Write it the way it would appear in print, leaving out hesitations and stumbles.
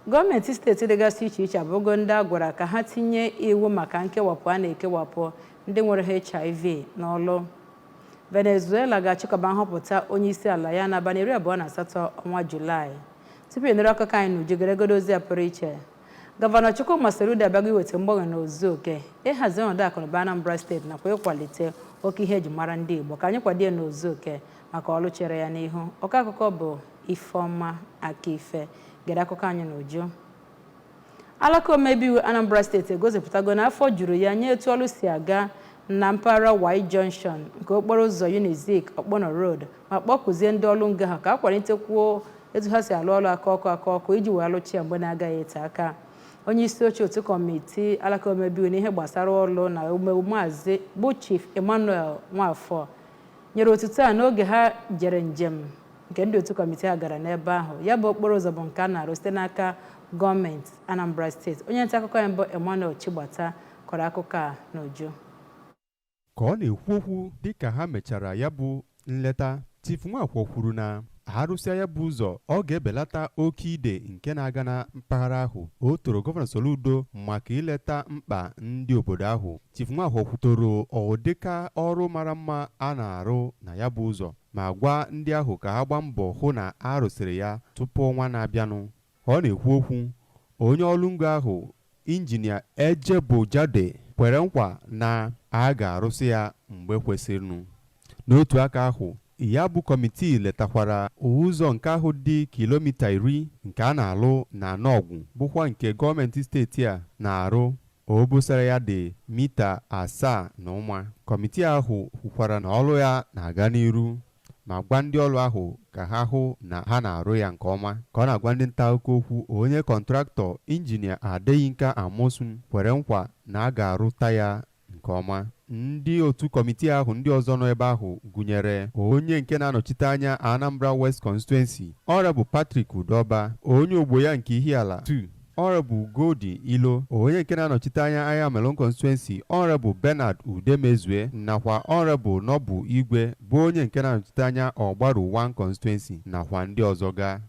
Gọọmenti steeti dịgasị iche iche abụgo ndị a gwara ka ha tinye iwu maka nkewapụ a na-ekewapụ ndị nwere HIV n'ọlụ. Venezuela ga-achịkọba nhọpụta onye isi ala ya n'abalị 28 ọnwa Julaị. Tupu ị nụrụ akụkọ anyị n'uju, geregodo ozi a pụrụ iche. Gọvanọ Chukwuma Soludo abịago iweta mgbanwe n'ozu oke, ịhazi ọnọdụ akụnụba Anambra Steeti nakwa ịkwalite oke ihe eji mara ndị Igbo. Ka anyị kwado ya n'ozu oke maka ọlụ chere ya n'ihu. Ọkọ akụkọ bụ Ifeọma Akife. Gere akụkọ anyị n'uju. Alaka omebe iwu Anambra Steeti egosipụtago na afọ juru ya nye etu ọlụ si aga na mpaghara Y Junction nke okporo ụzọ Unizik Okpuno Road, ma kpọkụzie ndị ọlụ ngo ha ka a kwalitekwuo etu ha si alụ ọlụ aka ọkụ aka ọkụ iji wee lụchi ya mgbe na-agaghị ete aka. Onye isi oche otu kọmitii alaka omebe iwu n'ihe gbasara ọlụ na ewumewu, Maazị bụ Chief Emmanuel Nwafọ, nyere otuto a n'oge ha jere njem nke ndị otu kọmitii a gara n'ebe ahụ. Ya bụ okporo ụzọ bụ nke a na-arụ site n'aka gọọmenti Anambra Steeti. Onye nta akụkọ ya bụ Emmanuel Chigbata kọrọ akụkọ a n'uju. Ka ọ na-ekwu okwu dịka ha mechara ya bụ nleta, Chief Nwafọ kwuru na arụsịa ya bụ ụzọ, ọ ga-ebelata oke ide nke na-aga na mpaghara ahụ. O toro Gọvanọ Soludo maka ileta mkpa ndị obodo ahụ. Chief Nwafọ toro ụdịka ọrụ mara mma a na-arụ na ya bụ ụzọ, ma gwa ndị ahụ ka ha gbaa mbọ hụ na a rụsịrị ya tupu ọnwa na-abịanụ. Ọ na-ekwu okwu, onye ọrụ ngo ahụ, Injinia Ejebojade, kwere nkwa na a ga-arụsị ya mgbe kwesịrịnụ. N'otu aka ahụ, ya bụ kọmitii letakwara ụzọ nke ahụ dị kilomita 10 nke a na-alụ na Nọgwụ, bụkwa nke gọọmenti steeti a na-arụ. Obosara ya dị mita 7 na ụma. Kọmitii ahụ kwukwara na ọrụ ya na-aga n'iru, ma gwa ndị ọrụ ahụ ka ha hụ na ha na-arụ ya nke ọma. Ka ọ na-agwa ndị nta akụkọ okwu, onye kọntraktọ, Injinia Adeyinka Amosun, kwere nkwa na a ga-arụta ya nke ọma. Ndị otu kọmitii ahụ ndị ọzọ nọ ebe ahụ gụnyere onye nke na-anọchite anya Anambra West Constituency, Honorable Patrick Udoba, onye ogbo ya nke Ihiala 2, Honorable Godi Ilo, onye nke na-anọchite anya Ayamelụm Constituency, Honorable Bernard Udemezue, nakwa Honorable Nobu Igwe, bụ onye nke na-anọchite anya Ọgbaru 1 Constituency, nakwa ndị ọzọ gaa.